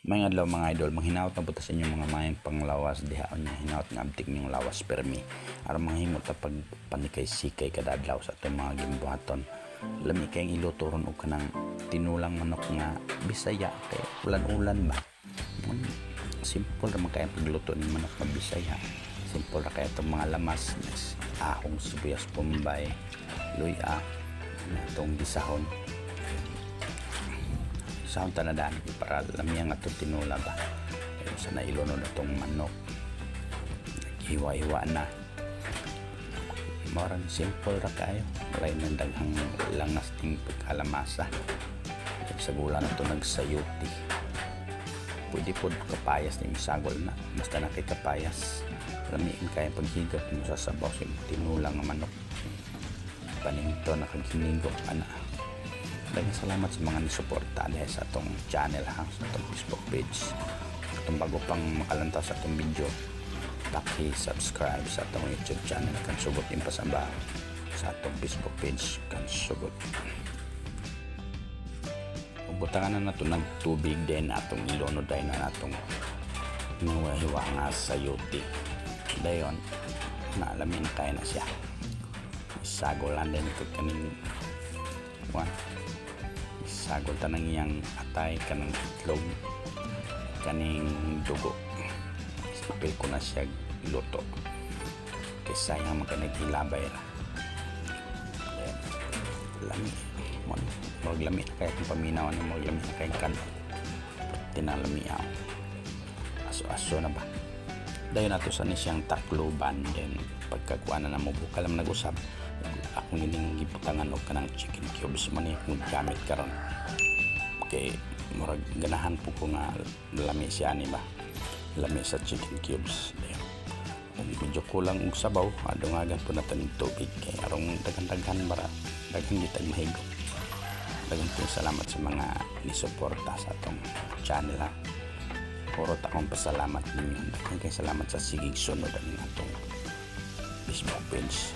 Maayong adlaw, mga idol, manghinaot na punta sa inyong mga maayong panglawas diha unya hinaot nga abtik inyong lawas permi. Aron mahimo ta pag panikay-sikay kada adlaw sa atong mga gimbuhaton. Lami kayong iluto ron og kanang tinulang manok nga Bisaya kay ulan-ulan ba. Simple ra man kaya pagluto ng manok nga Bisaya. Simple ra kaya itong mga lamas, ahong, sibuyas, bombay, luya, na itong gisahon sa tanadaan para lamiang atong tinula ba. Pero sa nailunod atong manok, naghiwa-hiwa na. Moran simple ra kayo, walay nang daghang langas ting pagkalamasa. Sa gula na to nagsayuti, pwede po kapayas ni sagol na, basta na kay kapayas, lamiin kaya paghigap mo sa sabaw sa imong tinulang nga manok, paninto nakaghinigop ana. Daghang salamat sa mga nisuporta dahil sa atong channel ha, sa atong Facebook page. Atong bago pang makalantaw sa atong video, paki-subscribe sa atong YouTube channel kan sugot impasamba, sa atong Facebook page kan sugot. Butangan na nato ng tubig din atong ilunod dahil na natong hiwa nga sayuti. Dayon, naalami na kaya na siya. Sagol lang din ito kaning one. Sagol tanang iyang atay, kanang itlog, kaning dugo. Ipil ko na siya luto. Kay sayang man kay naghilabay ra. Then, lami. Mon, murag lami na kaya kung paminaw ni, murag lami na kayong kanon. Tinalami ako. Aso-aso na ba? Dayon nato sa ni siyang takluban, then pagkakuha na na mo bukal man nag-usab, akong gining gibutangan og kanang chicken cubes man ni akong gamit karon kay murag ganahan po ko nga lami siya ani ba, lami sa chicken cubes. Dayon kung medyo kulang og sabaw, adungagan po natin ng tubig kay arong daghan-daghan bara daghan gitag mahigop. Daghan po salamat sa mga nisuporta sa atong channel ha. Purot akong pasalamat ninyo. Daghan kay salamat sa sigig sunod ang atong Facebook page.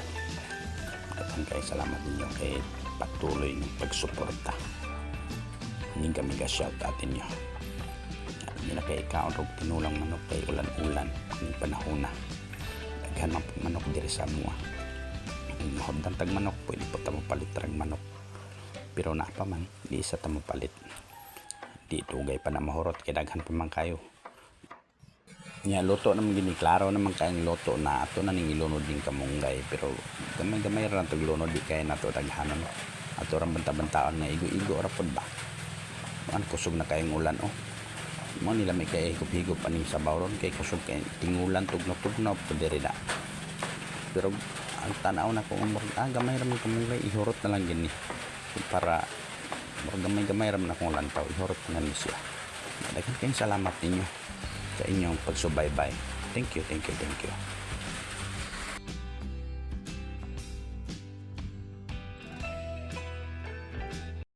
Daghan kay salamat ninyo kay patuloy ng pagsuporta. Hindi kami ga-shout atin nyo. Hindi na kay ikaon og tinulang manok kay ulan-ulan ng panahon na. Daghan man pong manok diri sa amua. Kung mahobdan tag manok, pwede po ta palit rag manok. Pero na pa man, di isa ta palit. Di dugay pa na mahurot kay daghan pa man kayo. Nya luto naman gini, klaro naman kayong luto na ato na ning ilunod ning kamunggay, pero gamay-gamay ra tog lunod, di kay nato daghanon. Ato ra banta-bantaon nga igo-igo ra pod ba. An kusog na kayong ulan oh. Mo nila may kay higop-higop aning sabaw ron kay kusog kay tingulan, tugnaw-tugnaw po diri na. Pero ang tanaw na ko, murag gamay ra man kamunggay, ihurot na lang gini. Para murag gamay-gamay ra man akong lantaw, ihurot na ni siya. Daghan kayong salamat ninyo sa inyong pagsubaybay. Thank you, thank you, thank you.